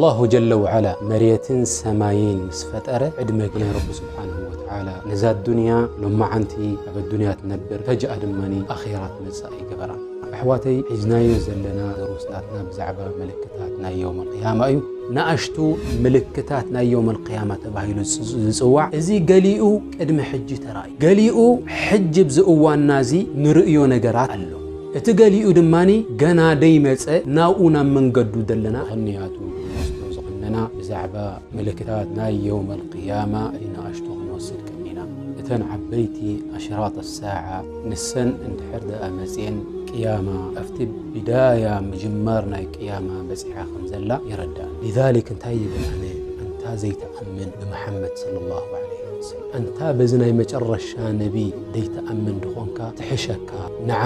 ኣላሁ ጀለ ወዓላ መሬትን ሰማይን ምስ ፈጠረ ዕድመ ናይ ረቢ ስብሓንሁ ወተዓላ ነዛ ዱንያ ሎማዓንቲ ኣብ ኣዱንያ ትነብር፣ ፈጅኣ ድማ ኣኼራ ትመጽእ ኣይገበራን። ኣሕዋተይ፣ ሒዝናዮ ዘለና ድሩስ ናትና ብዛዕባ ምልክታት ናይ የውመል ቅያማ እዩ። ንኣሽቱ ምልክታት ናይ የውመል ቅያማ ተባሂሉ ዝጽ-፣ ዝጽዋዕ፣ እዚ ገሊኡ ቅድሚ ሕጂ ተራእዩ፣ ገሊኡ ሕጂ ኣብዚ እዋንና እዚ ንርእዮ ነገራት ኣሎ። እቲ ገሊኡ ድማ ገና ደይመጸ ናብኡ ናብ መንገዱ ዘለና ክንያቱ ክንወስዶ ዝቐነና ብዛዕባ ምልክታት ናይ የውመል ቅያማ ንኣሽቱ ክንወስድ ቀኒና። እተን ዓበይቲ ኣሽራጥ ሳዓ ንሰን እንድሕር ደኣ መጽየን ቅያማ ኣብቲ ብዳያ ምጅማር ናይ ቅያማ በጺሓ ከም ዘላ ይረዳእ። ሊዛሊክ እንታይ ይብል ኣነ ኣንታ ዘይትኣምን ብመሓመድ ሰለላሁ ዐለይሂ ወሰለም፣ ኣንታ በዚ ናይ መጨረሻ ነቢ ዘይትኣምን ድኾንካ ትሕሸካ፣ ንዓ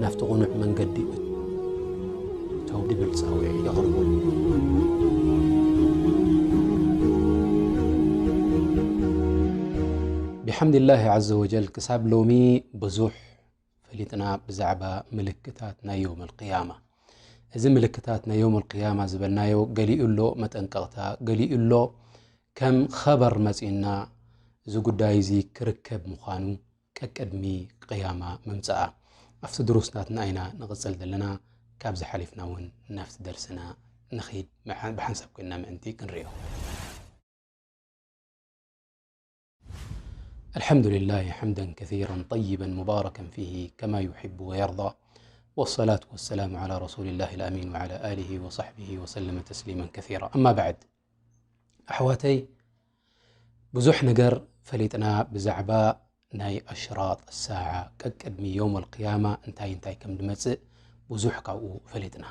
ናብቲ ቕኑዕ መንገዲ እተው ድብል ጻውዒት የቕርቡ። ብሓምድላሂ ዐዘ ወጀል ክሳብ ሎሚ ብዙሕ ፈሊጥና ብዛዕባ ምልክታት ናይ የውመል ቅያማ። እዚ ምልክታት ናይ የውመል ቅያማ ዝበልናዮ ገሊኡ ኣሎ መጠንቀቕታ፣ ገሊኡ ኣሎ ከም ኸበር መጺኡና እዚ ጉዳይ እዚ ክርከብ ምዃኑ ቀቅድሚ ቅያማ ምምጽኣ። ኣብቲ ድሩስ ናትና ኢና ንቕጽል ዘለና። ካብዚ ሓሊፍና እውን ናብቲ ደርስና ንኺድ። ብሓ-፣ ብሓንሳብ ኮይንና ምእንቲ ክንሪኦ። الحمد لله حمدا كثيرا طيبا مباركا فيه كما يحب ويرضى، والصلاة والسلام على رسول الله الأمين وعلى آله وصحبه وسلم تسليما كثيرا. أما بعد، ኣሕዋተይ፣ ብዙሕ ነገር ፈሊጥና ብዛዕባ ናይ ኣሽራጥ ሳዓ፣ ቀቅድሚ የውመል ቅያማ እንታይ እንታይ ከም ድመጽእ ብዙሕ ካብኡ ፈሊጥና።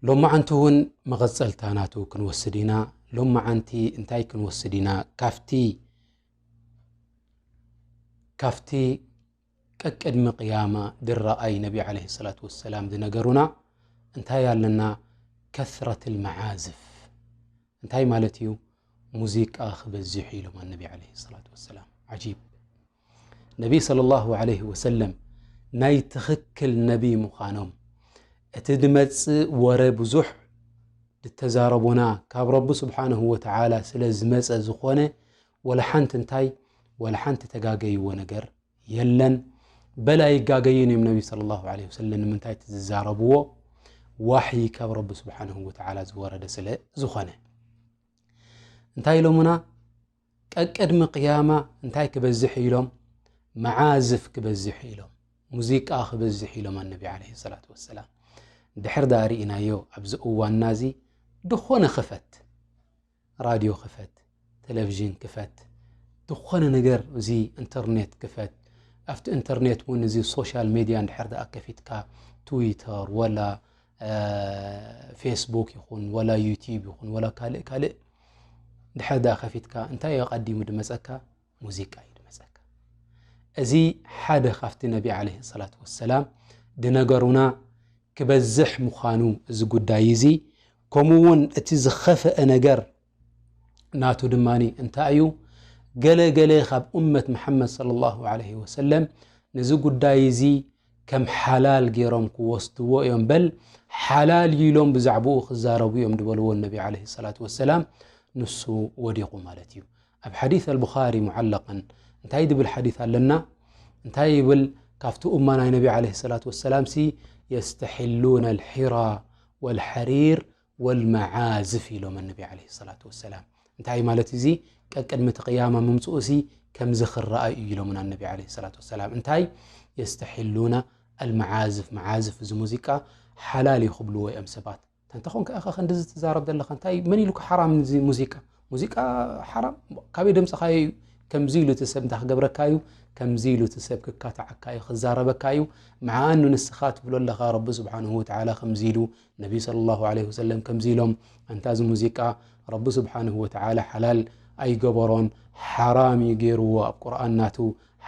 ሎማዓንቲ እውን መቐጸልታ ናቱ ክንወስድ ኢና። ሎማዓንቲ እንታይ ክንወስድ ኢና? ካፍቲ፣ ካፍቲ ቀቅድሚ ቅያማ ድረኣይ ነቢ ዓለይሂ ሰላቱ ወሰላም ዝነገሩና እንታይ ኣለና? ከስረት ልመዓዝፍ። እንታይ ማለት እዩ? ሙዚቃ ክበዝሕ ኢሎም ኣነቢ ዓለይሂ ሰላቱ ወሰላም። ዓጂብ። ነቢ ሰለላሁ ዓለይሂ ወሰለም ናይ ትኽክል ነቢ ምዃኖም፣ እቲ ድመጽእ ወረ ብዙሕ ድተዛረቡና ካብ ረቢ ስብሓንሁ ወተዓላ ስለ ዝመጸ ዝኾነ፣ ወላ ሓንቲ እንታይ፣ ወላ ሓንቲ ተጋገይዎ ነገር የለን። በል ኣይጋገዩን እዮም ነቢ ሰለላሁ ዓለይሂ ወሰለም። ንምንታይ? እቲ ዝዛረብዎ ዋሕይ ካብ ረቢ ስብሓንሁ ወተዓላ ዝወረደ ስለ ዝኾነ። እንታይ ኢሎምና? ቀቅድሚ ቅያማ እንታይ ክበዝሕ ኢሎም? መዓዝፍ ክበዝሕ ኢሎም፣ ሙዚቃ ክበዝሕ ኢሎም ኣነቢ ዓለይሂ ሰላቱ ወሰላም። ድሕር ደኣ ርኢናዮ ኣብዚ እዋንና እዚ ድኾነ ክፈት፣ ራድዮ ክፈት፣ ቴሌቪዥን ክፈት፣ ዝኾነ ነገር እዚ ኢንተርኔት ክፈት። ኣብቲ ኢንተርኔት እውን እዚ ሶሻል ሜድያ እንድሕር ደኣ ከፊትካ፣ ትዊተር ወላ፣ እ፣ ፌስቡክ ይኹን ወላ ዩቲዩብ ይኹን ወላ ካልእ ካልእ እንድሕር ደኣ ከፊትካ፣ እንታይ እዩ ኣቐዲሙ ድመጸካ? ሙዚቃ እዩ ድመጸካ። እዚ ሓደ ካብቲ ነቢ ዓለይሂ ሰላቱ ወሰላም ድነገሩና ክበዝሕ ምዃኑ እዚ ጉዳይ እዚ፣ ከምኡ እውን እቲ ዝኸፍአ ነገር ናቱ ድማ እንታይ እዩ? ገለ ገለ ካብ እመት መሓመድ ሰለላሁ ዓለይሂ ወሰለም ነዚ ጉዳይ እዚ ከም ሓላል ገይሮም ክወስድዎ እዮም፣ በል ሓላል ኢሎም ብዛዕባኡ ክዛረቡ እዮም ዝበልዎ ነቢ ዓለይሂ ሰላቱ ወሰላም፣ ንሱ ወዲቑ ማለት እዩ። ኣብ ሓዲስ ኣልቡኻሪ ሙዓለቀን እንታይ ድብል ሓዲስ ኣለና? እንታይ ይብል? ካብቲ ኡማ ናይ ነቢ ዓለይሂ ሰላቱ ወሰላም ሲ፣ የስተሒሉነ ኣልሒራ ወልሐሪር ወልመዓዝፍ ኢሎም ኣነቢ ዓለይሂ ሰላቱ ወሰላም። እንታይ ማለት እዚ? ቀቅድሚ እቲ ቅያማ ምምፅኡ ሲ ከምዚ ክረኣይ እዩ ኢሎምና ኣነቢ ዓለይሂ ሰላቱ ወሰላም። እንታይ? የስተሒሉነ ኣልመዓዝፍ፣ መዓዝፍ፣ እዚ ሙዚቃ ሓላል እዩ ክብልዎ እዮም ሰባት። እንተኾንካ ኢኻ ክንድዚ ትዛረብ ዘለኻ፣ እንታይ፣ መን ኢሉካ ሓራም እዚ ሙዚቃ? ሙዚቃ ሓራም? ካበይ ደምፅኻዮ እዩ ከምዚ ኢሉ እቲ ሰብ እንታይ ክገብረካ እዩ? ከምዚ ኢሉ እቲ ሰብ ክካታዓካ እዩ፣ ክዛረበካ እዩ። መዓኑ ንስኻ ትብሎ ኣለኻ፣ ረቢ ስብሓንሁ ወተዓላ ከምዚ ኢሉ፣ ነቢ ሰለላሁ ዓለይሂ ወሰለም ከምዚ ኢሎም። ኣንታ እዚ ሙዚቃ ረቢ ስብሓንሁ ወተዓላ ሓላል ኣይገበሮን፣ ሓራም እዩ ገይርዎ። ኣብ ቁርኣን ናቱ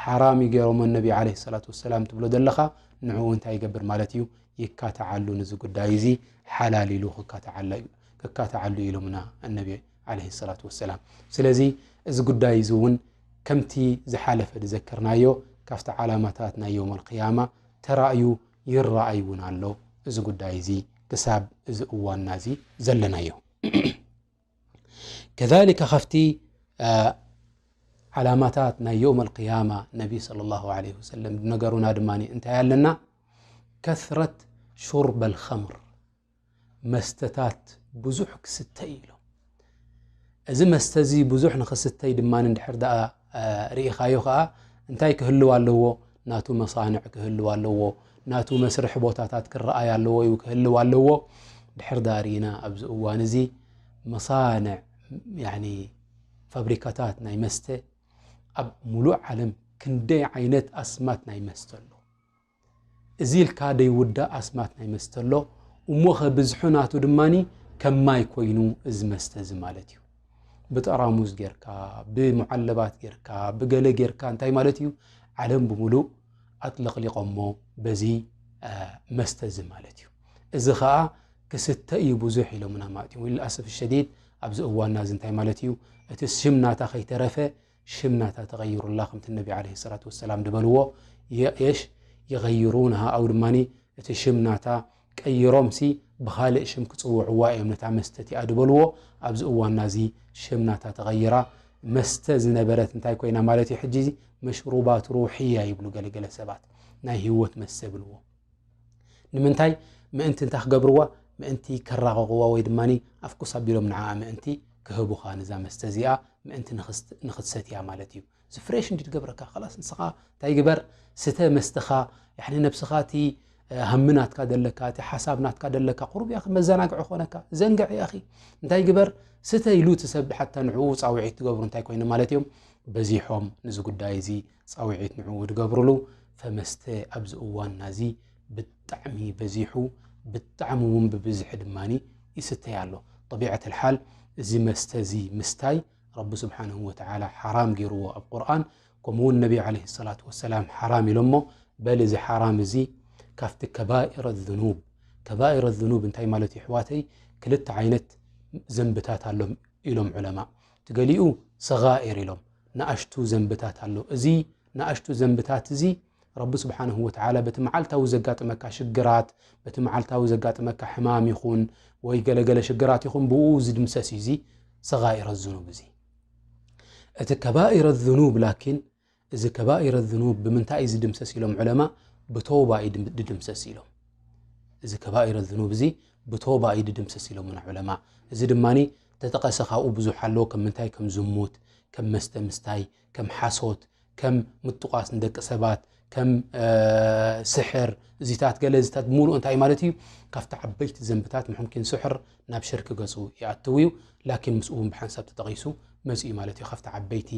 ሓራም እዩ ገይሮሞ ነቢ ዓለይሂ ሰላቱ ወሰላም ትብሎ ዘለኻ፣ ንዕኡ እንታይ ይገብር ማለት እዩ? ይካታዓሉ፣ ነዚ ጉዳይ እዚ ሓላል ኢሉ ክካታዓላ እዩ፣ ክካታዓሉ ኢሎምና ኣነቢ ዓለይሂ ሰላቱ ወሰላም። ስለዚ እዚ ጉዳይ እዚ እውን ከምቲ ዝሓለፈ ዝዘከርናዮ ካብቲ ዓላማታት ናይ የውመል ቅያማ ተራእዩ ይረኣይ እውን ኣሎ። እዚ ጉዳይ እዚ ክሳብ እዚ እዋንና እዚ ዘለናዮ። ከዛሊከ ካብቲ ዓላማታት ናይ የውም ኣልቅያማ ነቢ ሰለላሁ ዐለይሂ ወሰለም ዝነገሩና ድማ እንታይ ኣለና? ከስረት ሹርብ ኣልኸምር፣ መስተታት ብዙሕ ክስተ እዩ ኢሎም። እዚ መስተ እዚ ብዙሕ ንኽስተይ ድማ እንድሕር ደኣ ርኢኻዮ ኸዓ እንታይ ክህልው ኣለዎ? ናቱ መሳንዕ ክህልው ኣለዎ። ናቱ መስርሒ ቦታታት ክረኣይ ኣለዎ እዩ፣ ክህልው ኣለዎ። ድሕር ደኣ ርኢና ኣብዚ እዋን እዚ መሳንዕ፣ ያኒ ፋብሪካታት ናይ መስተ ኣብ ሙሉእ ዓለም ክንደይ ዓይነት ኣስማት ናይ መስተ ኣሎ። እዚ ኢልካ ደይውዳእ ኣስማት ናይ መስተ ኣሎ። እሞ ኸ ብዝሑ ናቱ ድማኒ ከም ማይ ኮይኑ እዚ መስተ እዚ ማለት እዩ። ብጠራሙዝ ጌርካ፣ ብሙዓለባት ጌርካ፣ ብገለ ጌርካ እንታይ ማለት እዩ? ዓለም ብምሉእ ኣጥለቕሊቖሞ በዚ መስተ እዚ ማለት እዩ። እዚ ኸዓ ክስተ እዩ ብዙሕ ኢሎምና ማለት እዩ። ወልኣሰፍ ሸዲድ ኣብዚ እዋንና እዚ እንታይ ማለት እዩ? እቲ ሽም ናታ ከይተረፈ ሽም ናታ ተቐይሩላ፣ ከምቲ ነቢ ዓለይሂ ሰላቱ ወሰላም ድበልዎ፣ የሽ ይቐይሩንሃ፣ ኣው ድማኒ እቲ ሽም ናታ ቀይሮምሲ ብኻልእ ሽም ክጽውዕዋ እዮም ነታ መስተ እቲኣ ድበልዎ። ኣብዚ እዋንና እዚ ሽም ናታ ተቐይራ መስተ ዝነበረት እንታይ ኮይና ማለት እዩ? ሕጂ እዚ መሽሩባት ሩሕያ ይብሉ ገለገለ ሰባት፣ ናይ ህይወት መስተ ይብልዎ። ንምንታይ? ምእንቲ እንታይ ክገብርዋ? ምእንቲ ከራቕቕዋ ወይ ድማ ኣፍኩስ ኣቢሎም ንዓኣ ምእንቲ ክህቡኻ፣ ነዛ መስተ እዚኣ ምእንቲ ንኽትሰትያ ማለት እዩ። እዚ ፍሬሽ እንዲ ትገብረካ፣ ኸላስ ንስኻ እንታይ ግበር? ስተ መስተኻ፣ ያኒ ነብስኻ እቲ ሃሚ ናትካ ደለካ፣ እቲ ሓሳብ ናትካ ደለካ ቁሩብ ያኺ መዘናግዒ ኾነካ። ዘንግዕ ያኺ፣ እንታይ ግበር? ስተ ኢሉ እቲ ሰብ ሓታ ንዕኡ ጻውዒት ትገብሩ እንታይ ኮይኑ ማለት እዮም? በዚሖም ንዚ ጉዳይ እዚ ጻውዒት ንዕኡ ትገብሩሉ። ፈመስተ ኣብዚ እዋንና እዚ ብጣዕሚ በዚሑ፣ ብጣዕሚ እውን ብብዝሒ ድማኒ ይስተይ ኣሎ። ጠቢዐት ልሓል እዚ መስተ እዚ ምስታይ ረቢ ስብሓንሁ ወተዓላ ሓራም ገይርዎ ኣብ ቁርኣን፣ ከምኡ እውን ነቢ ዓለይሂ ሰላቱ ወሰላም ሓራም ኢሎሞ። በል እዚ ሓራም እዚ ካብቲ ከባኢረ ዝኑብ፣ ከባኢረ ዝኑብ እንታይ ማለት እዩ ኣሕዋተይ? ክልተ ዓይነት ዘንብታት ኣሎም ኢሎም ዑለማ። እቲ ገሊኡ ሰጋኢር ኢሎም፣ ንኣሽቱ ዘንብታት ኣሎ። እዚ ንኣሽቱ ዘንብታት እዚ ረቢ ስብሓንሁ ወተዓላ በቲ መዓልታዊ ዘጋጥመካ ሽግራት፣ በቲ መዓልታዊ ዘጋጥመካ ሕማም ይኹን ወይ ገለገለ ሽግራት ይኹን ብኡ ዝድምሰስ እዩ እዚ ሰጋኢረ ዝኑብ እዚ። እቲ ከባኢረ ዝኑብ ላኪን፣ እዚ ከባኢረ ዝኑብ ብምንታይ እዩ ዝድምሰስ ኢሎም ዑለማ? ብተውባ እዩ ድም-፣ ድድምሰስ ኢሎም። እዚ ከባኢረ ዝኑብ እዚ ብተውባ እዩ ድድምሰስ ኢሎምና ዑለማ። እዚ ድማኒ ተጠቐሰ ካብኡ ብዙሕ ኣሎ፣ ከም ምንታይ? ከም ዝሙት፣ ከም መስተ ምስታይ፣ ከም ሓሶት፣ ከም ምጥቋስ ንደቂ ሰባት፣ ከም፣ እ፣ ስሕር፣ እዚታት ገለ እዚታት ብምሉእ እንታይ ማለት እዩ? ካብቲ ዓበይቲ ዘንብታት ምሕምኪን ስሕር ናብ ሽርክ ገጹ ይኣትው እዩ። ላኪን ምስኡ እውን ብሓንሳብ ተጠቒሱ መጺኡ ማለት እዩ። ካብቲ ዓበይቲ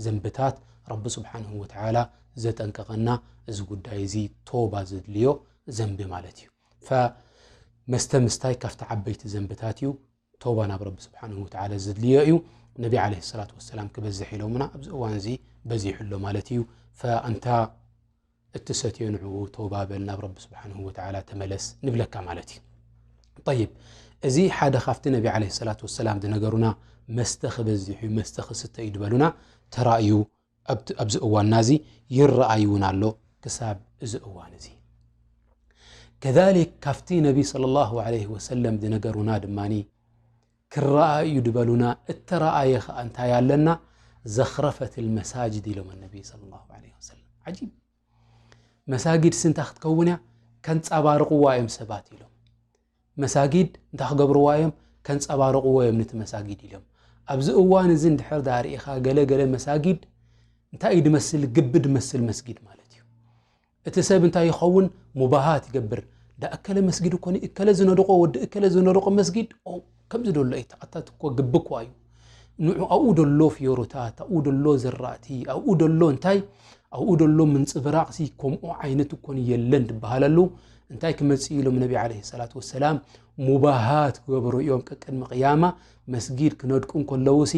ዘንብታት ረቢ ስብሓንሁ ወተዓላ ዘጠንቀቐና እዚ ጉዳይ እዚ ቶባ ዘድልዮ ዘንቢ ማለት እዩ። ፈመስተ ምስታይ ካብቲ ዓበይቲ ዘንብታት እዩ። ቶባ ናብ ረቢ ስብሓንሁ ወተዓላ ዘድልዮ እዩ። ነቢ ዓለይሂ ሰላቱ ወሰላም ክበዝሕ ኢሎምና ኣብዚ እዋን እዚ በዚሑ ኣሎ ማለት እዩ። ፈኣንታ እትሰትዮ ንዕኡ ቶባ በል፣ ናብ ረቢ ስብሓንሁ ወተዓላ ተመለስ ንብለካ ማለት እዩ። ጠይብ፣ እዚ ሓደ ካብቲ ነቢ ዓለይሂ ሰላቱ ወሰላም ዝነገሩና መስተ ክበዝሕ እዩ፣ መስተ ክስተ እዩ ዝበሉና ተራእዩ ኣብቲ፣ ኣብዚ እዋንና እዚ ይረኣይ እውን ኣሎ ክሳብ እዚ እዋን እዚ። ከዛሊክ ካብቲ ነቢ ሰለላሁ ዐለይሂ ወሰለም ዝነገሩና ድማኒ ክረኣይ እዩ ዝበሉና እተረኣየ ኸኣ እንታይ ኣለና? ዘኽረፈት ልመሳጅድ ኢሎም ነቢ ሰለላሁ ዐለይሂ ወሰለም። ዓጂብ። መሳጊድ ስንታ ክትከውን እያ? ከንጸባርቕዋ እዮም ሰባት ኢሎም። መሳጊድ እንታይ ክገብርዋ እዮም? ከንጸባርቕዎ እዮም ነቲ መሳጊድ ኢሎም። ኣብዚ እዋን እዚ እንድሕር ደኣ ርኢኻ ገለ ገለ መሳጊድ እንታይ እዩ ድመስል? ግቢ ድመስል መስጊድ ማለት እዩ። እቲ ሰብ እንታይ ይኸውን? ሙባሃት ይገብር። ዳ እከለ መስጊድ እኮ ኒ-፣ እከለ ዝነደቖ፣ ወዲ እከለ ዝነደቖ መስጊድ፣ ኦ፣ ከምዚ ደሎ እዩ፣ ኣታ እኮ ግቢ እኮ እዩ። ንዑ ኣብኡ ደሎ ፍዮሮታት፣ ኣብኡ ደሎ ዝራእቲ፣ ኣብኡ ደሎ እንታይ፣ ኣብኡ ደሎ ምንጽብራቕሲ ከምኡ ዓይነት እኮ የለን ድበሃለሉ። እንታይ ክመጽእ ኢሎም ነቢ ዓለይሂ ሰላቱ ወሰላም፣ ሙባሃት ክገብሩ እዮም ቀቅድሚ ቅያማ። መስጊድ ክነድቁ እንከለውሲ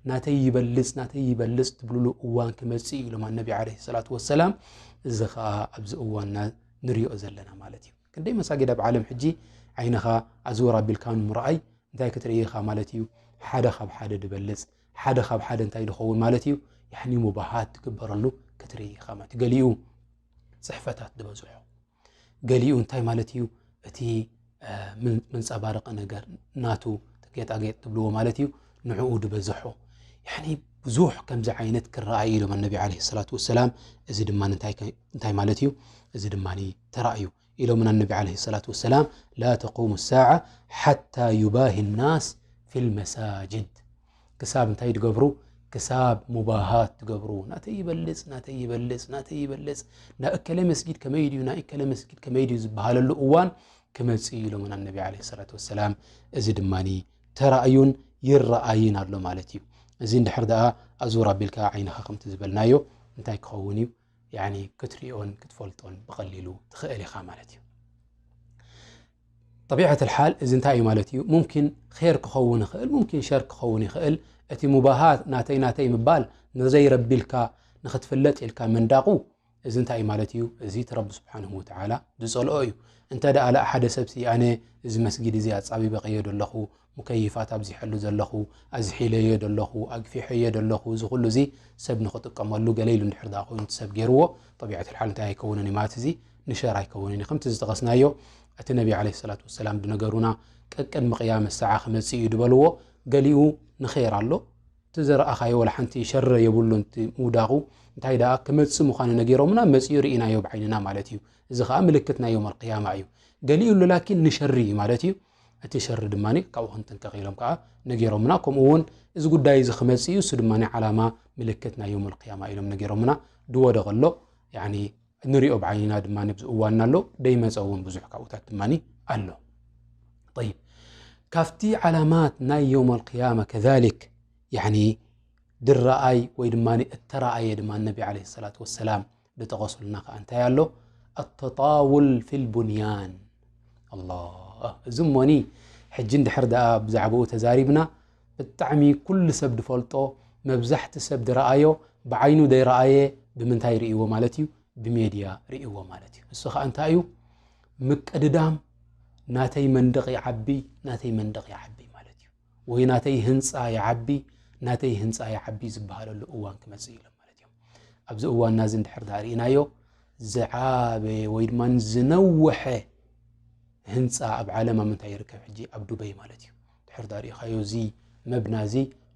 ናተይ ይበልጽ፣ ናተይ ይበልጽ ትብልሉ እዋን ክመጽእ እዩ ኢሎም ነቢ ዓለይሂ ሰላቱ ወሰላም። እዚ ኸኣ ኣብዚ እዋንና ንሪኦ ዘለና ማለት እዩ። ክንደይ መሳጊድ ኣብ ዓለም ሕጂ ዓይንኻ ኣዝወር ኣቢልካ ንምርኣይ እንታይ ክትርኢ ኢኻ ማለት እዩ? ሓደ ካብ ሓደ ድበልጽ፣ ሓደ ካብ ሓደ እንታይ ድኸውን ማለት እዩ? ያኒ ሙባሃት ትግበረሉ ክትርኢ ኢኻ ማለት እዩ። ገሊኡ ጽሕፈታት ዝበዝሖ፣ ገሊኡ እንታይ ማለት እዩ? እቲ፣ ምንፀባረቂ ነገር ናቱ ጌጣጌጥ ትብልዎ ማለት እዩ። ንዕኡ ዝበዝሖ ያኒ ብዙሕ ከምዚ ዓይነት ክረኣይ ኢሎም ኣነቢ ዓለይሂ ሰላቱ ወሰላም። እዚ ድማ እንታይ ማለት እዩ? እዚ ድማ ተራእዩ ኢሎም ኣነቢ ዓለይሂ ሰላቱ ወሰላም ላ ተቁሙ ሳዓ ሓታ ዩባሂ ናስ ፊል መሳጅድ። ክሳብ እንታይ ትገብሩ? ክሳብ ሙባሃት ትገብሩ። ናተይ ይበልፅ፣ ናተይ ይበልፅ፣ ናተይ ይበልፅ፣ ናይ እከለ መስጊድ ከመይ ድዩ፣ ናይ እከለ መስጊድ ከመይ ድዩ ዝበሃለሉ እዋን ክመፅእ እዩ ኢሎምና ነቢ ዓለይሂ ሰላቱ ወሰላም። እዚ ድማ ተራእዩን ይረኣይን ኣሎ ማለት እዩ። እዚ እንድሕር ደኣ ኣዙር ኣቢልካ ዓይንኻ ከምቲ ዝበልናዮ እንታይ ክኸውን እዩ? ያኒ ክትሪኦን ክትፈልጦን ብቐሊሉ ትኽእል ኢኻ ማለት እዩ። ጠቢዐት ልሓል እዚ እንታይ እዩ ማለት እዩ? ሙምኪን ር ክኸውን ይኽእል፣ ሙምኪን ሸር ክኸውን ይኽእል። እቲ ሙባሃት ናተይ ናተይ ምባል ንዘይረቢልካ ንኽትፍለጥ ኢልካ መንዳቑ እዚ እንታይ ማለት እዩ? እዚ እቲ ረቢ ስብሓንሁ ወተዓላ ዝጸልኦ እዩ። እንተ ደኣ ለኣ ሓደ ሰብሲ ኣነ እዚ መስጊድ እዚ ኣጻቢበ ከየዶ ኣለኹ፣ ሙከይፋት ኣብዚሐሉ ዘለኹ፣ ኣዝሒለዮ ዘለኹ፣ ኣግፊሐዮ ዘለኹ፣ እዚ ኩሉ እዚ ሰብ ንኽጥቀመሉ ገለ ኢሉ እንድሕር ደኣ ኮይኑ እቲ ሰብ ገይርዎ፣ ጠቢዐት ልሓል እንታይ ኣይከውንን እዩ ማለት እዚ ንሸር ኣይከውንን እዩ። ከምቲ ዝጠቐስናዮ እቲ ነቢ ዓለይሂ ሰላቱ ወሰላም ዝነገሩና ቀቅድሚ ቅያመ ሰዓ ክመጽእ እዩ ዝበልዎ ገሊኡ ንኸይር ኣሎ። እቲ ዘረኣኻዮ ወላ ሓንቲ ሸረ የብሉን እቲ ምውዳቑ። እንታይ ደኣ ክመጽእ ምዃኑ ነጊሮምና፣ መጺኡ ርኢናዮ ብዓይንና ማለት እዩ። እዚ ኸኣ ምልክት ናይ የውመል ቅያማ እዩ። ገሊኡ ኣሎ ላኪን ንሸሪ እዩ ማለት እዩ። እቲ ሸሪ ድማ ካብኡ ክንጥንቀቕ ኢሎም ከኣ ነጊሮምና። ከምኡ እውን እዚ ጉዳይ እዚ ክመጽእ እዩ፣ እሱ ድማ ዓላማ ምልክት ናይ የውመል ቅያማ ኢሎም ነጊሮምና። ድወደቕ ኣሎ ያኒ ንሪኦ ብዓይንና ድማ ኣብዚ እዋንና ኣሎ፣ ደይመጸ እውን ብዙሕ ካብኡታት ድማ ኣሎ። ጠይብ፣ ካብቲ ዓላማት ናይ የውመል ቅያማ ከዛሊክ ያኒ ድረኣይ ወይ ድማ እተረኣየ ድማ ነቢ ዓለይሂ ሰላቱ ወሰላም ዝጠቐሱልና ከኣ እንታይ ኣሎ? ኣተጣውል ፊል ቡንያን። ኣላህ፣ እዚ እሞኒ ሕጂ እንድሕር ደኣ ብዛዕባኡ ተዛሪብና ብጣዕሚ ኩሉ ሰብ ዝፈልጦ መብዛሕቲ ሰብ ዝረኣዮ ብዓይኑ ዘይረኣየ ብምንታይ ርእይዎ ማለት እዩ? ብሜድያ ርእይዎ ማለት እዩ። እሱ ኸኣ እንታይ እዩ? ምቅድዳም ናተይ መንደቕ ይዓቢ፣ ናተይ መንደቕ ይዓቢ ማለት እዩ። ወይ ናተይ ህንፃ ይዓቢ፣ ናተይ ህንፃ ይዓቢ ዝበሃለሉ እዋን ክመፅእ ኢሎም ማለት እዮም። ኣብዚ እዋንና እዚ እንድሕር ዳ ርኢናዮ ዝዓበየ ወይ ድማ ዝነወሐ ህንፃ ኣብ ዓለም ኣብ ምንታይ ይርከብ ሕጂ? ኣብ ዱበይ ማለት እዩ። ድሕር ዳ ርኢኻዮ እዚ መብና እዚ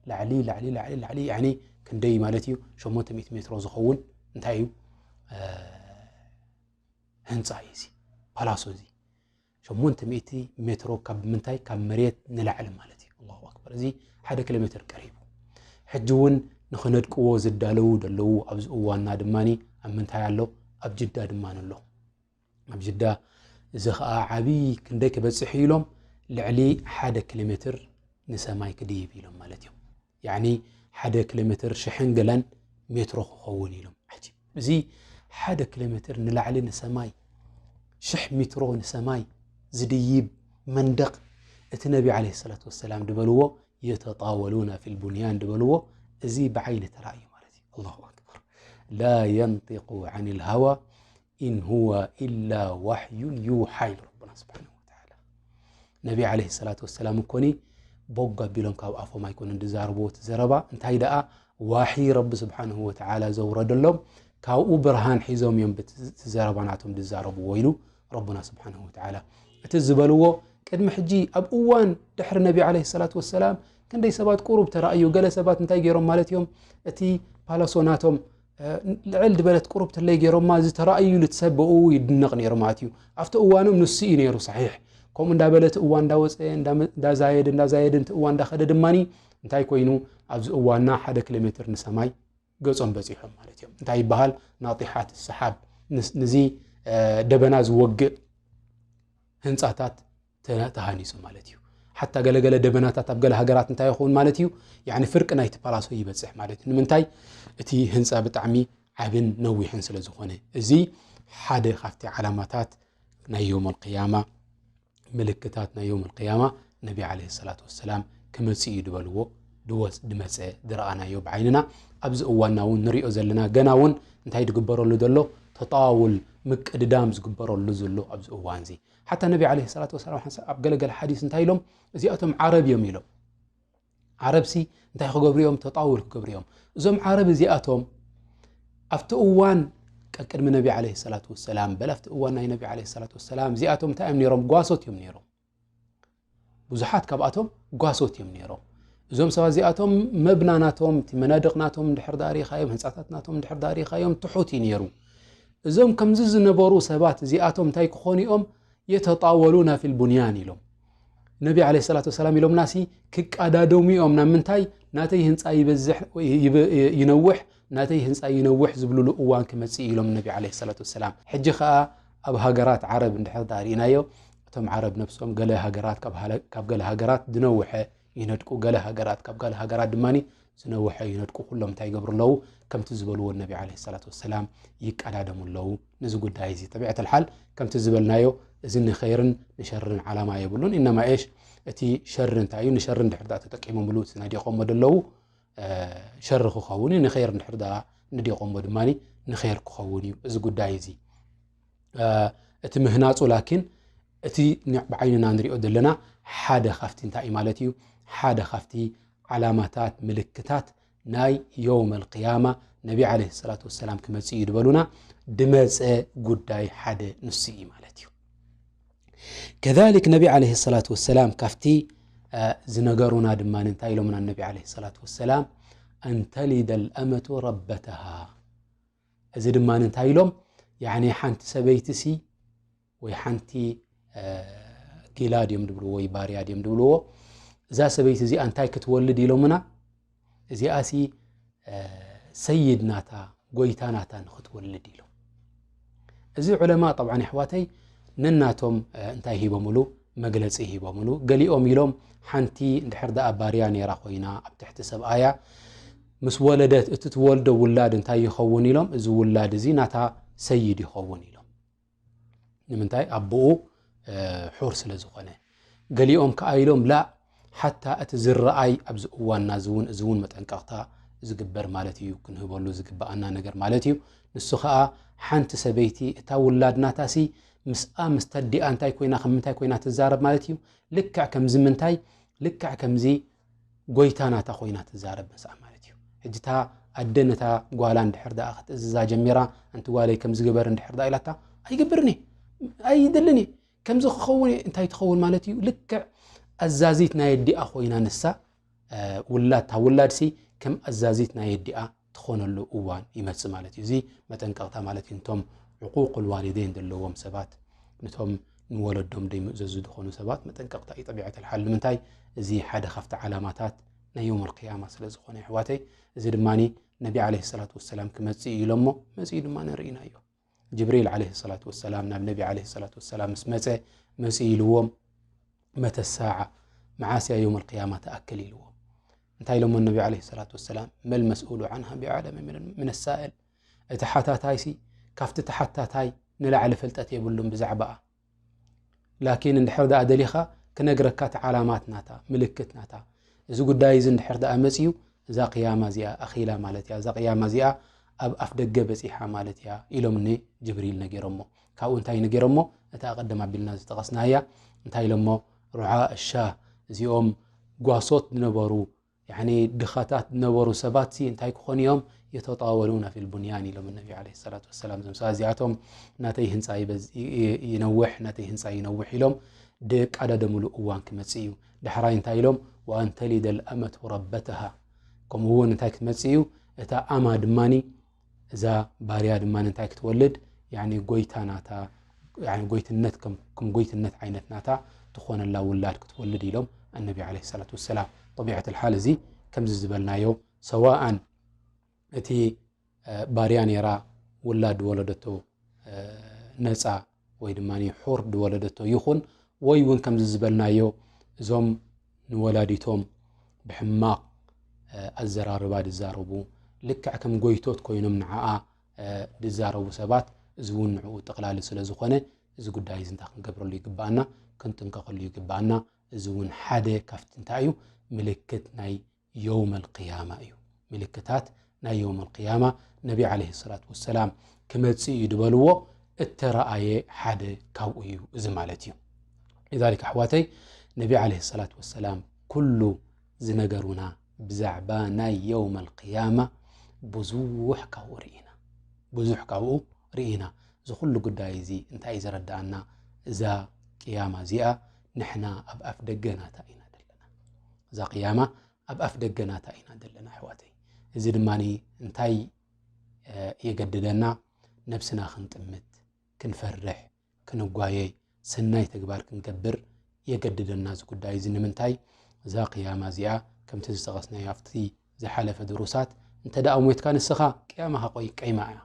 ላዕሊ ላዕሊ ላዕሊ ላዕሊ ያኒ ክንደይ ማለት እዩ? ሸሞንተ ሚእቲ ሜትሮ ዝኸውን እንታይ እዩ? ህንፃ እዩ እዚ ፓላሶ እዚ ሸሞንተ ሚእቲ ሜትሮ ካብ ምንታይ ካብ መሬት ንላዕሊ ማለት እዩ። ኣላሁ ኣክበር። እዚ ሓደ ኪሎ ሜትር ቀሪቡ። ሕጂ እውን ንኽነድቅዎ ዝዳለዉ ዘለዉ ኣብዚ እዋንና ድማ ኣብ ምንታይ ኣሎ? ኣብ ጅዳ ድማ ኣሎ። ኣብ ጅዳ እዚ ኸዓ ዓብዪ ክንደይ ክበፅሕ እዩ ኢሎም ልዕሊ ሓደ ኪሎ ሜትር ንሰማይ ክድይብ ኢሎም ማለት እዮም። ያኒ ሓደ ኪሎ ሜትር ሽሕን ገለን ሜትሮ ክኸውን ኢሎም። ዓጂብ። እዚ ሓደ ኪሎ ሜትር ንላዕሊ ንሰማይ ሽሕ ሜትሮ ንሰማይ ዝድይብ መንደቕ እቲ ነቢ ዓለይሂ ሰላቱ ወሰላም ዝበልዎ የተጣወሉና ፊል ቡንያን ዝበልዎ እዚ ብዓይኒ ተራእዩ ማለት እዩ። ኣላሁ ኣክበር። ላ የንጢቁ ዓኒል ሃዋ ኢን ሁወ ኢላ ዋሕዩን ዩሓ ኢሉ ረቡና ስብሓነሁ ወተዓላ። ነቢ ዓለይሂ ሰላቱ ወሰላም እኮኒ ቦግ ኣቢሎም ካብ ኣፎም ኣይኮኑን ዝዛረብዎ እቲ ዘረባ። እንታይ ደኣ ዋሒ ረቢ ስብሓነሁ ወተዓላ ዘውረደሎም ካብኡ ብርሃን ሒዞም እዮም በቲ ዘረባ ናቶም ዝዛረብዎ ኢሉ ረቡና ስብሓነሁ ወተዓላ። እቲ ዝበልዎ ቅድሚ ሕጂ ኣብ እዋን ድሕሪ ነቢ ዓለይሂ ሰላቱ ወሰላም ክንደይ ሰባት ቁሩብ ተራእዩ። ገለ ሰባት እንታይ ገይሮም ማለት እዮም? እቲ ፓላሶ ናቶም ልዕል ዝበለት ቁሩብ ትለይ ገይሮማ ዝተራእዩ ኢሉ እቲ ሰብ ብኡ ይድነቕ ነይሩ ማለት እዩ። ኣብቲ እዋኖም ንሱ እዩ ነይሩ ሰሒሕ። ከምኡ እንዳበለ እቲ እዋን እንዳወፀ እንዳዛየደ እንዳዛየደ እቲ እዋን እንዳኸደ ድማኒ እንታይ ኮይኑ ኣብዚ እዋንና ሓደ ኪሎ ሜትር ንሰማይ ገጾም በፂሖም ማለት እዮም። እንታይ ይበሃል? ናጢሓት ሰሓብ፣ ንዚ ደበና ዝወግእ ህንፃታት ተሃኒፁ ማለት እዩ። ሓታ ገለገለ ደበናታት ኣብ ገለ ሃገራት እንታይ ይኸውን ማለት እዩ? ያኒ ፍርቂ ናይቲ ፓላሶ ይበፅሕ ማለት እዩ። ንምንታይ? እቲ ህንፃ ብጣዕሚ ዓብን ነዊሕን ስለ ዝኾነ። እዚ ሓደ ካብቲ ዓላማታት ናይ የውመል ቅያማ ምልክታት ናይ የውመል ቅያማ ነቢ ዓለይሂ ሰላቱ ወሰላም ክመፅእ እዩ ዝበልዎ ድወፅ ድመፀ ድረኣናዮ ብዓይንና ኣብዚ እዋንና እውን ንሪኦ ዘለና ገና እውን እንታይ ድግበረሉ ዘሎ ተጣውል ምቅድዳም ዝግበረሉ ዘሎ ኣብዚ እዋን እዚ ሓታ ነቢ ዓለይሂ ሰላቱ ወሰላም ሓንሳብ ኣብ ገለገለ ሓዲስ እንታይ ኢሎም እዚኣቶም ዓረብ እዮም ኢሎም ዓረብሲ እንታይ ክገብሩ እዮም ተጣውል ክገብሩ እዮም እዞም ዓረብ እዚኣቶም ኣብቲ እዋን ቀቅድሚ ነቢ ዓለይሂ ሰላቱ ወሰላም በል ኣብቲ እዋን ናይ ነቢ ዓለይሂ ሰላቱ ወሰላም እዚኣቶም እንታይ እዮም ነይሮም ጓሶት እዮም ነይሮም ብዙሓት ካብኣቶም ጓሶት እዮም ነይሮም። እዞም ሰባት እዚኣቶም መብና ናቶም፣ እቲ መናድቕ ናቶም እንድሕር ደኣ ርኢኻዮም፣ ህንጻታት ናቶም እንድሕር ደኣ ርኢኻዮም ትሑት እዩ ነይሩ። እዞም ከምዚ ዝነበሩ ሰባት እዚኣቶም እንታይ ክኾኑ እዮም? የተጣወሉና ፊል ቡንያን ኢሎም። ነቢ ዓለይሂ ሰላቱ ወሰላም ኢሎምናሲ ክቀዳደሙ እዮም። ናብ ምንታይ? ናተይ ህንጻ ይበዝሕ፣ ይብ-፣ ይነውሕ፣ ናተይ ህንጻ ይነውሕ ዝብሉሉ እዋን ክመጽእ እዩ ኢሎም ነቢ ዓለይሂ ሰላቱ ወሰላም። ሕጂ ኸኣ ኣብ ሃገራት ዓረብ እንድሕር ደኣ ርኢናዮ፣ እቶም ዓረብ ነብሶም ገለ ሃገራት ካብ ሃለ-፣ ካብ ገለ ሃገራት ዝነውሐ ይነድቁ፣ ገለ ሃገራት ካብ ገለ ሃገራት ድማ ዝነውሐ ይነድቁ። ኩሎም እንታይ ይገብሩ ኣለዉ? ከምቲ ዝበልዎ ነቢ ዓለይሂ ሰላቱ ወሰላም ይቀዳደሙ ኣለዉ። ነዚ ጉዳይ እዚ ጠቢዐት ኣልሓል ከምቲ ዝበልናዮ፣ እዚ ንኸይርን ንሸርን ዓላማ የብሉን። ኢነማ ኤሽ፣ እቲ ሸሪ እንታይ እዩ? ንሸሪ እንድሕር ደኣ ተጠቂሞምሉ፣ እቲ ነዲቖሞ ደለዉ፣ እ፣ ሸሪ ክኸውን እዩ። ንኸይር እንድሕር ደኣ ነዲቖሞ ድማ ንኸይር ክኸውን እዩ እዚ ጉዳይ እዚ። እ፣ እቲ ምህናጹ ላኪን እቲ ን-፣ ብዓይንና ንሪኦ ዘለና ሓደ ካብቲ እንታይ እዩ ማለት እዩ? ሓደ ካብቲ ዓላማታት፣ ምልክታት ናይ የውመል ቅያማ ነቢ ዓለይሂ ሰላቱ ወሰላም ክመጽእ እዩ ዝበሉና ድመጸ ጉዳይ ሓደ ንሱ እዩ ማለት እዩ። ከዛሊክ ነቢ ዓለይሂ ሰላቱ ወሰላም ካብቲ፣ እ፣ ዝነገሩና ድማ እንታይ ኢሎምና ነቢ ዓለይሂ ሰላቱ ወሰላም? ኣን ተሊደል ኣመቱ ረበተሃ። እዚ ድማ እንታይ ኢሎም? ያዕኒ ሓንቲ ሰበይትሲ ወይ ሓንቲ፣ እ፣ ጊላ ድዮም ድብልዎ ወይ ባርያ ድዮም ድብልዎ፣ እዛ ሰበይቲ እዚኣ እንታይ ክትወልድ ኢሎምና? እዚኣሲ፣ እ፣ ሰይድ ናታ፣ ጎይታ ናታ ንኽትወልድ ኢሎም። እዚ ዑለማ ጠብዓን ኣሕዋተይ ነናቶም፣ እ፣ እንታይ ሂቦምሉ? መግለጺ ሂቦምሉ። ገሊኦም ኢሎም ሓንቲ እንድሕር ደኣ ባርያ ነይራ ኮይና ኣብ ትሕቲ ሰብኣያ ምስ ወለደት እቲ ትወልዶ ውላድ እንታይ ይኸውን ኢሎም? እዚ ውላድ እዚ ናታ ሰይድ ይኸውን ኢሎም። ንምንታይ? ኣቦኡ፣ እ፣ ሑር ስለ ዝኾነ። ገሊኦም ከኣ ኢሎም ላእ፣ ሓታ እቲ ዝረኣይ ኣብዚ እዋንና እዚ እውን፣ እዚ እውን መጠንቀቕታ ዝግበር ማለት እዩ፣ ክንህበሉ ዝግበኣና ነገር ማለት እዩ። ንሱ ኸኣ ሓንቲ ሰበይቲ እታ ውላድ ናታሲ ምስኣ ምስ ተዲኣ እንታይ ኮይና፣ ከም ምንታይ ኮይና ትዛረብ ማለት እዩ? ልክዕ ከምዚ ምንታይ? ልክዕ ከምዚ ጎይታ ናታ ኮይና ትዛረብ ምስኣ ማለት እዩ። ሕጂ እታ ኣደ ነታ ጓላ እንድሕር ደኣ ክትእዝዛ ጀሚራ፣ "ኣንቲ ጓለይ ከምዚ ግበር" እንድሕር ደኣ ኢላታ፣ "ኣይገብርን እየ፣ ኣይደልን እየ፣ ከምዚ ክኸውን እየ" እንታይ ትኸውን ማለት እዩ? ልክዕ ኣዛዚት ናይ ኣዲኣ ኮይና ንሳ፣ እ፣ ውላድ፣ እታ ውላድሲ ከም ኣዛዚት ናይ ኣዲኣ ትኾነሉ እዋን ይመጽእ ማለት እዩ። እዚ መጠንቀቕታ ማለት እዩ። ነቶም ዕቁቁል ዋሊደይን ዘለዎም ሰባት፣ ነቶም ንወለዶም ደይምእዘዙ ዝኾኑ ሰባት መጠንቀቕታ እዩ ጠቢዐት ኣልሓል። ንምንታይ? እዚ ሓደ ካብቲ ዓላማታት ናይ የውመል ቅያማ ስለ ዝኾነ፣ ኣሕዋተይ፣ እዚ ድማ ነቢ ዓለይሂ ሰላቱ ወሰላም ክመጽእ እዩ ኢሎሞ፣ መጺኡ ድማ ንርኢናዮ። ጅብሪል ዓለይሂ ሰላቱ ወሰላም ናብ ነቢ ዓለይሂ ሰላቱ ወሰላም ምስ መጸ፣ መጺኡ ኢልዎም፣ "መተ ሳዓ፣ መዓስ እያ የውመል ቅያማ ትኣክል?" ኢልዎም። እንታይ ኢሎሞ ነቢ ዓለይሂ ሰላቱ ወሰላም? "መል መስኡሉ ዓንሃ ቢኣዕለመ ምን፣ ምን ሳእል።" እቲ ሓታታይሲ ካብቲ ተሓታታይ ንላዕሊ ፍልጠት የብሉን ብዛዕባኣ። ላኪን እንድሕር ደኣ ደሊኻ ክነግረካ እቲ ዓላማት ናታ፣ ምልክት ናታ፣ እዚ ጉዳይ እዚ እንድሕር ደኣ መጺኡ፣ እዛ ቅያማ እዚኣ ኣኺላ ማለት እያ፣ እዛ ቅያማ እዚኣ ኣብ ኣፍ ደገ በጺሓ ማለት እያ ኢሎምኒ ጅብሪል ነጊሮሞ። ካብኡ እንታይ ነጊሮሞ? እታ ቀደም ኣቢልና ዝጠቐስናያ እንታይ ኢሎሞ? ሩዓ እሻ፣ እዚኦም ጓሶት ዝነበሩ፣ ያኒ ድኻታት ዝነበሩ ሰባትሲ እንታይ ክኾኑ እዮም? የተጣወሉና ፊል ቡንያን ኢሎም ነቢ ዓለይሂ ሰላቱ ወሰላም። እዞም ሰባት እዚኣቶም ናተይ ህንጻ ይበዝ-፣ ይ-፣ ይ-፣ ይነውሕ፣ ናተይ ህንጻ ይነውሕ ኢሎም ድቃዳደምሉ እዋን ክመጽእ እዩ። ዳሕራይ እንታይ ኢሎም? "ወኣን ተሊደል ኣመቱ ረበተሃ።" ከምኡ እውን እንታይ ክትመጽእ እዩ? እታ ኣማ ድማኒ፣ እዛ ባርያ ድማ እንታይ ክትወልድ? ያኒ ጎይታ ናታ፣ ያኒ ጎይትነት ከም፣ ከም ጎይትነት ዓይነት ናታ ትኾነላ ውላድ ክትወልድ ኢሎም ኣነቢ ዓለይሂ ሰላቱ ወሰላም። ጠቢዐት ልሓል እዚ ከምዚ ዝበልናዮ፣ ሰዋኣን እቲ፣ እ፣ ባርያ ነይራ ውላድ ዝወለደቶ፣ እ፣ ነፃ ወይ ድማ ሑር ዝወለደቶ ይኹን፣ ወይ እውን ከምዚ ዝበልናዮ እዞም ንወላዲቶም ብሕማቕ፣ እ፣ ኣዘራርባ ዝዛረቡ፣ ልክዕ ከም ጎይቶት ኮይኖም ንዓኣ፣ እ፣ ዝዛረቡ ሰባት፣ እዚ እውን ንዕኡ ጠቕላሊ ስለ ዝኾነ፣ እዚ ጉዳይ እዚ እንታይ ክንገብረሉ ይግባኣና? ክንጥንቀቐሉ ይግባኣና። እዚ እውን ሓደ ካብቲ እንታይ እዩ? ምልክት ናይ የውመል ቅያማ እዩ። ምልክታት ናይ የውመል ቅያማ ነቢ ዓለይሂ ሰላቱ ወሰላም ክመጽእ እዩ ዝበልዎ እተረኣየ ሓደ ካብኡ እዩ እዚ ማለት እዩ። ሊዛሊክ ኣሕዋተይ፣ ነቢ ዓለይሂ ሰላቱ ወሰላም ኩሉ ዝነገሩና ብዛዕባ ናይ የውመል ቅያማ ብዙሕ ካብኡ ርኢና፣ ብዙሕ ካብኡ ርኢና። እዚ ኩሉ ጉዳይ እዚ እንታይ እዩ ዘረድኣና? እዛ ቅያማ እዚኣ ንሕና ኣብ ኣፍ ደገ ናታ ኢና ዘለና። እዛ ቅያማ ኣብ ኣፍ ደገ ናታ ኢና ዘለና ኣሕዋተይ። እዚ ድማ እንታይ የገድደና? ነብስና ክንጥምት፣ ክንፈርሕ፣ ክንጓየይ፣ ሰናይ ተግባር ክንገብር የገድደና እዚ ጉዳይ እዚ። ንምንታይ? እዛ ቅያማ እዚኣ ከምቲ ዝጠቐስናዮ ኣብቲ ዝሓለፈ ድሩሳት፣ እንተ ደኣ ሞይትካ ንስኻ ቅያማኻ ቆይ ቀይማ እያ።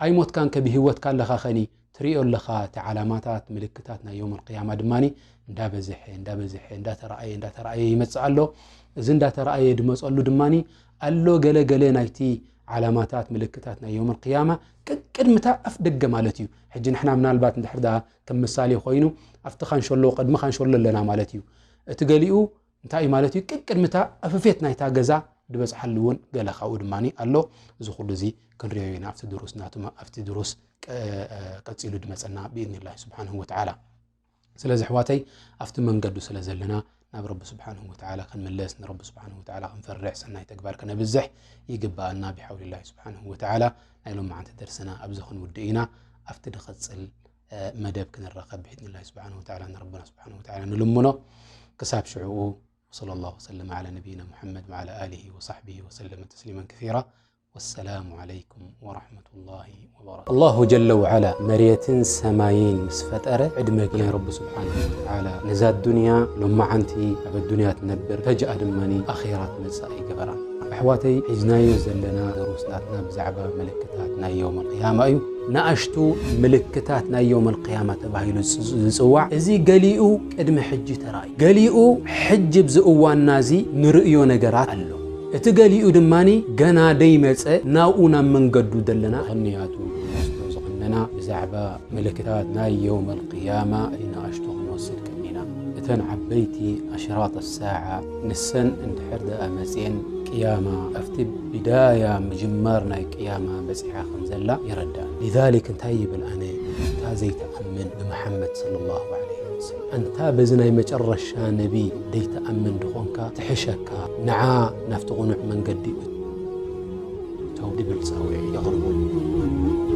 ኣይሞትካን ከ ብህይወትካ ኣለኻ ኸኒ ትርእዮ ኣለኻ እቲ ዓላማታት ምልክታት ናይ የውመል ቅያማ ድማኒ እንዳበዝሐ እንዳበዝሐ እንዳተረኣየ እንዳተረኣየ ይመጽእ ኣሎ። እዚ እንዳተረኣየ ድመጸሉ ድማኒ ኣሎ ገለ ገለ ናይቲ ዓላማታት ምልክታት ናይ የውመል ቅያማ ቅድቅድምታ ኣፍ ደገ ማለት እዩ። ሕጂ ንሕና ምናልባት እንድሕር ደኣ ከም ምሳሌ ኮይኑ ኣብቲ ካንሸሎ ቅድሚ ካንሸሎ ኣለና ማለት እዩ። እቲ ገሊኡ እንታይ እዩ ማለት እዩ? ቅድቅድምታ ኣፍፌት ናይታ ገዛ ድበጽሓሉ እውን ገለ ካብኡ ድማ ኣሎ። እዚ ኩሉ እዚ ክንሪኦ ኢና ኣብቲ ድሩስ ናቱ ኣብቲ ድሩስ ቀ- ቀጺሉ ድመጸና ብኢድኒላሂ ስብሓንሁ ወተዓላ። ስለዚ ኣሕዋተይ ኣብቲ መንገዱ ስለ ዘለና ናብ ረቢ ስብሓንሁ ወተዓላ ክንምለስ ንረቢ ስብሓንሁ ወተዓላ ክንፈርሕ ሰናይ ተግባር ክነብዝሕ ይግበኣና ብሓውሊላሂ ስብሓንሁ ወተዓላ። ናይ ሎማዓንቲ ደርስና ኣብዚ ክንውድእ ኢና። ኣብቲ ድቐጽል መደብ ክንራኸብ ብኢድኒላሂ ስብሓንሁ ወተዓላ ንረብና ስብሓንሁ ወተዓላ ንልምኖ። ክሳብ ሽዕኡ وصلى الله وسلم على نبينا محمد وعلى آله وصحبه وسلم تسليما كثيرا. والسلام عليكم ورحمة الله وبركاته. ኣላሁ ጀለ ወዓላ መሬትን ሰማይን ምስ ፈጠረ ዕድመ ናይ ረቢ ስብሓንሁ ወተዓላ ነዛ ዱንያ ሎማዓንቲ ኣብ ኣዱንያ ትነብር ፈጅኣ ድማ ኣኼራ ትመጽእ ኣይገበራን። ኣሕዋተይ ሒዝናዮ ዘለና ደሩስ ናትና ብዛዕባ ምልክታት ናይ የውመል ቅያማ እዩ። ንኣሽቱ ምልክታት ናይ የውመል ቅያማ ተባሂሉ ዝጽዋዕ እዚ ገሊኡ ቅድሚ ሕጂ ተራእዩ፣ ገሊኡ ሕጂ ኣብዚ እዋንና እዚ ንርእዮ ነገራት ኣሎ። እቲ ገሊኡ ድማ ገና ደይመጸ ናብኡ ናብ መንገዱ ዘለና ክንያቱ ዝኸነና ብዛዕባ ምልክታት ናይ የውመል ቅያማ እቲ ንኣሽቱ ክንወስድ ቀኒና። እተን ዓበይቲ ኣሽራጥ ሳዓ ንሰን እንድሕር ደኣ መጽየን ቅያማ ኣብቲ ቢዳያ ምጅማር ናይ ቅያማ በጺሓ ከም ዘላ የረድኣና። ሊዛሊክ እንታይ ይብል ኣነ እታ ዘይትኣምን ብመሓመድ ሰለላሁ ዐለይሂ ወሰለም ኣንታ በዚ ናይ መጨረሻ ነቢ ዘይትኣምን ድኾንካ ትሕሸካ ንዓ ናብቲ ቕኑዕ መንገዲ እቶ ድብል ጻውዒ የቕርቡ።